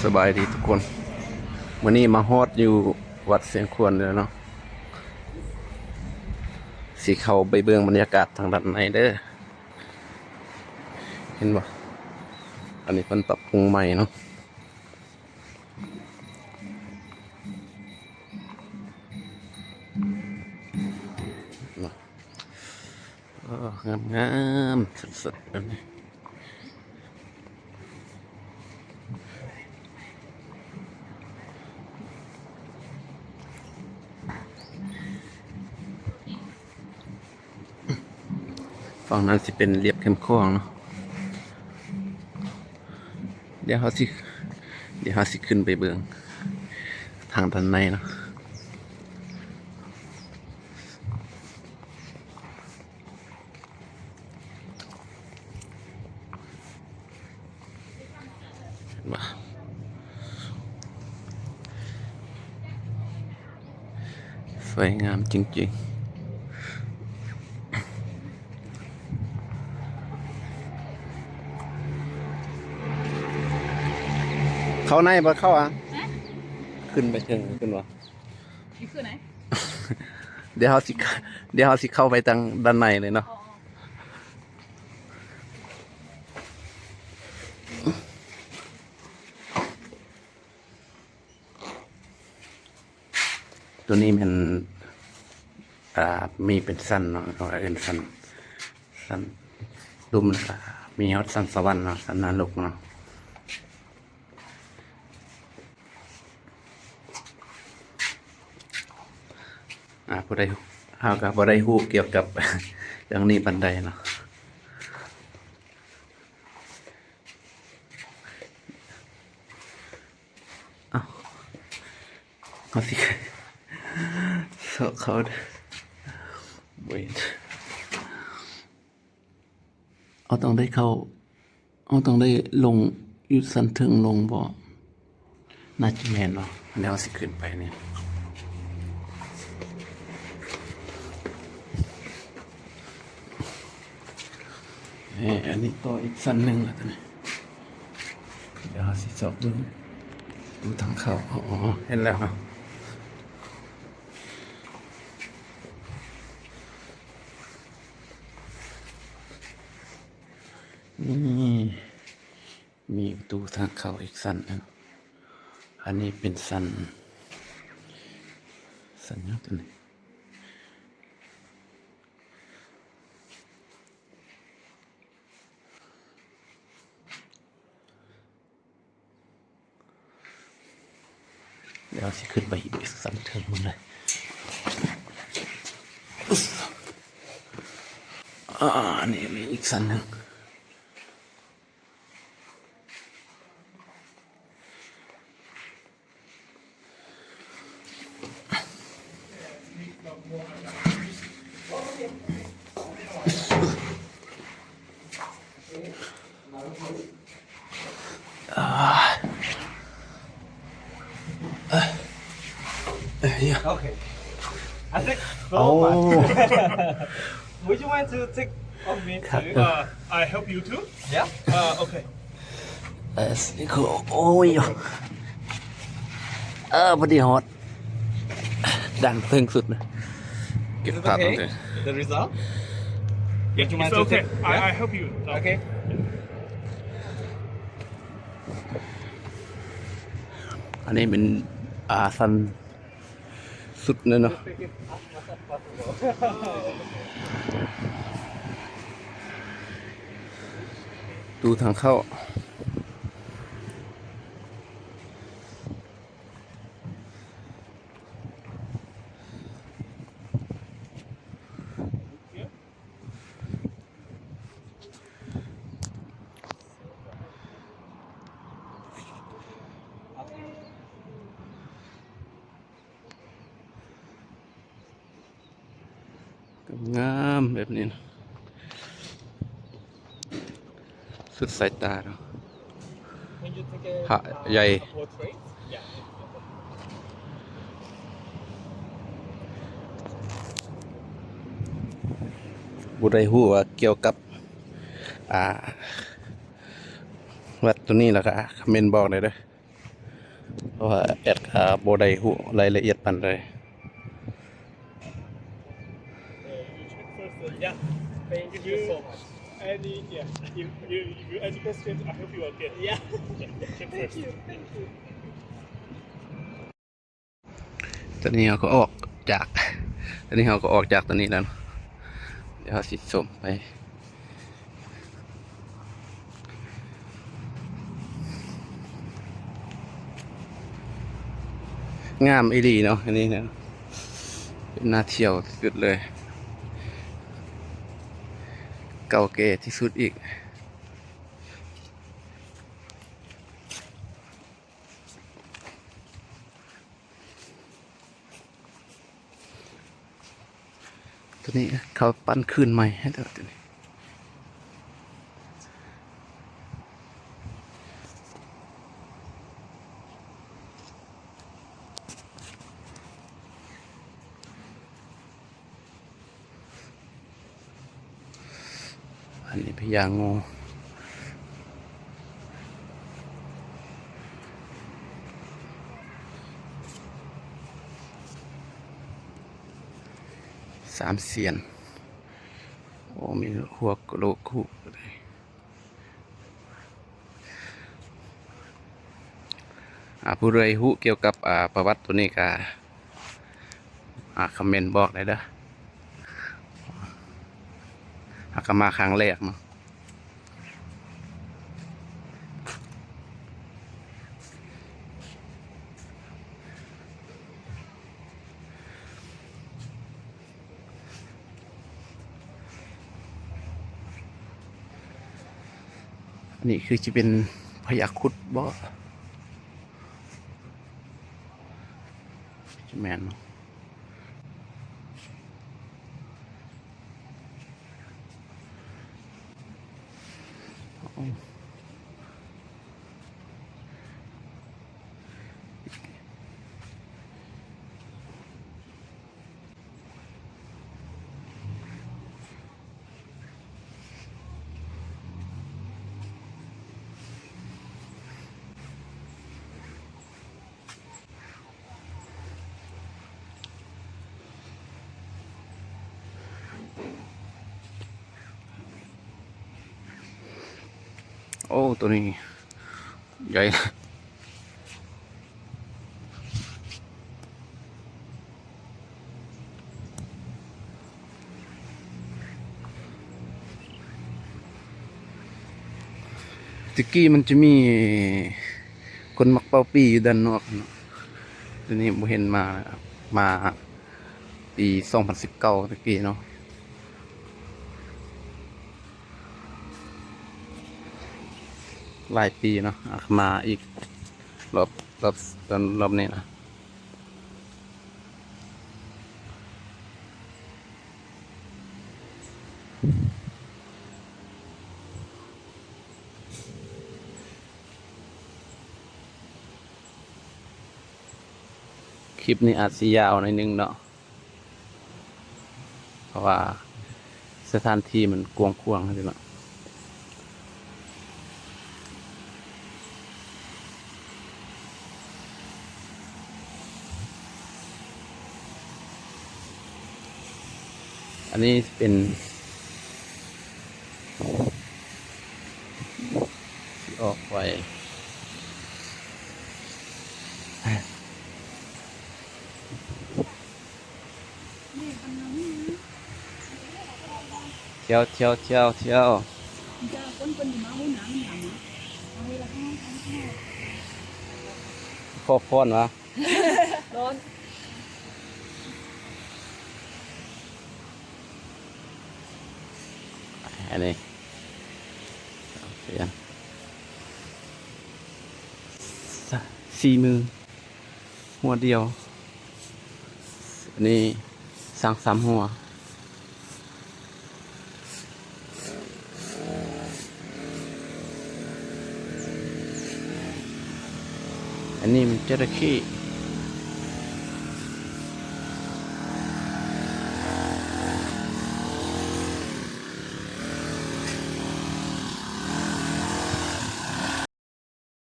ສະບາຍດີທຸກຄົນ, ມື້ນີ້ມາຮອດຢູ່ວັດຊຽງຂວນແລ້ວເນາະ, ຊິເຂົ້າໄປເບິ່ງບັນຍາກາດທາງດ້ານໃນເດີ. ເຫັນບໍ່? ອັນນີ້ເພິ່ນປັບປຸງໃໝ່ເນາະ. ເນາະ. ໂອ້ ງາມໆ ສົດໆ ແບບນີ້. ຝັ່ງນັ້ນຊິເປັນລຽບແຄມຂອງເນາະ. ດຽວເຮົາຊິ ດຽວເຮົາຊິຂຶ້ນໄປເບິ່ງທາງດ້ານໃນເນາະ. ສວຍງາມຈິງໆ. ເຂົ້າໃນບໍ່ເຂົ້າອະ? ຮະ? ຂຶ້ນໄປເທິງ ຂຶ້ນບໍ່? ນີ້ຄືໃນ? ດຽວເຮົາຊິ ດຽວເຮົາຊິເຂົ້າໄປທາງດ້ານໃນເລີຍເນາະ. ອໍ ອໍ ຕົວນີ້ແມ່ນ ອ່າ ມີເປັນຊັ້ນເນາະ, ເຂົາເອີ້ນຊັ້ນ ຊັ້ນລຸ່ມ ແລ້ວກະມີຮອດຊັ້ນສະຫວັນເນາະ, ຊັ້ນນະລົກເນາະ. ອ່າ ຜູ້ໃດ ເຮົາກໍບໍ່ໄດ້ຮູ້ກ່ຽວກັບເລື່ອງນີ້ປານໃດເນາະ. ເອົ້າ ເຮົາຊິ ເຊາະເຂົ້າ ເວດ ເຮົາຕ້ອງໄດ້ເຂົ້າ ເຮົາຕ້ອງໄດ້ລົງຢູ່ຊັ້ນເທິງລົງບໍ່? ໜ້າຈະແມ່ນເນາະ, ແນວຊິຂຶ້ນໄປນີ້. ເອີ ອັນນີ້ຕໍ່ອີກຊັ້ນໜຶ່ງແລ້ວຕົວນີ້. ດຽວເຮົາຊິຊອກເບິ່ງປະຕູທາງເຂົ້າ. ອໍ ເຫັນແລ້ວເນາະ. ນີ້ ມີປະຕູທາງເຂົ້າອີກຊັ້ນໜຶ່ງ. ອັນນີ້ເປັນຊັ້ນ ຊັ້ນຫຍັງຕົວນີ້? ດຽວຊິຂຶ້ນໄປອີກຊັ້ນເທິງເບິ່ງເດີ. ອ່າ ນີ້ມີອີກຊັ້ນໜຶ່ງ. ໂອເຄ I think so much. Would you mind to take off me? Uh, I help you too. Yeah. Uh, okay. ເອີ ໂອ້ຍ ເອີ ພໍດີຮອດ ດ່ານເທິງສຸດນະ. ເກັບພາບ The result? Would you mind to take? I, I help you. Okay. ອັນນີ້ເປັນ ອ່າ ຊັ້ນ ສຸດເລີຍເນາະ ປະຕູທາງເຂົ້າ. ງາມແບບນີ້ນະ ສຸດສາຍຕາເນາະ ພະໃຫຍ່. ຜູ້ໃດຮູ້ວ່າກ່ຽວກັບ ອ່າ ວັດໂຕນີ້ແລ້ວກໍຄອມເມັນບອກແດ່ເດີ້. ເພາະວ່າແອັດກະບໍ່ໄດ້ຮູ້ລາຍລະອຽດປານໃດ. Yeah, thank you so much. Any, yeah, if you, if you any questions, I help you again. Yeah. Check first. Thank you. ຕອນນີ້ເຮົາກໍອອກຈາກ ຕອນນີ້ເຮົາກໍອອກຈາກຕົວນີ້ແລ້ວເນາະ. ດຽວເຮົາຊິຊົມໄປ. ງາມອີ່ຫຼີເນາະ ອັນນີ້ນະ ເປັນໜ້າທ່ຽວທີ່ສຸດເລີຍ ເກົ່າແກ່ທີ່ສຸດອີກ. ຕົວນີ້ເຂົາປັ້ນຄືນໃໝ່ໃຫ້ແລ້ວ ຕົວນີ້. ອັນນີ້ພະຍາງໍ ສາມສຽນ. ໂອ້ ມີຫົວກະໂຫຼກ ຮູບ ອາ ຜູ້ໃດຮູ້ກ່ຽວກັບ ອາ ປະຫວັດໂຕນີ້ກະ ອາ ຄອມເມັນບອກໄດ້ເດີ້. ຫາກະມາຄັ້ງແລກເນາະ. ອັນນີ້ຄືຊິເປັນພະຍາຄຸດບໍ? ຈະແມ່ນ. ໂອ້ ໂຕນີ້ໃຫຍ່. ແຕ່ກີ້ມັນຈະມີຄົນມັກເປົ່າປີ້ຢູ່ດ້ານນອກເນາະ, ດຽວນີ້ບໍ່ເຫັນມາ ມາປີສອງພັນສິບເກົ້າແຕ່ກີ້ເນາະ, ຫຼາຍປີເນາະ, ມາອີກ ລອບ ລອບ ລອບນີ້ນະ. ຄລິບນີ້ອາດຊິຍາວໜ້ອຍໜຶ່ງເນາະ. ເພາະວ່າສະຖານທີ່ມັນກວ້າງຂວາງເນາະ. ອັນນີ້ເປັນ ຊິອອກໄວ. ທ່ຽວ ທ່ຽວ ທ່ຽວ ທ່ຽວ. ຂໍພອນຫວາ? ຮ້ອນ. ອັນນີ້ ສີ່ມື. ຫົວດຽວ. ອັນນີ້ຊ້າງສາມຫົວ. ອັນນີ້ມັນຈະລະເຂ້.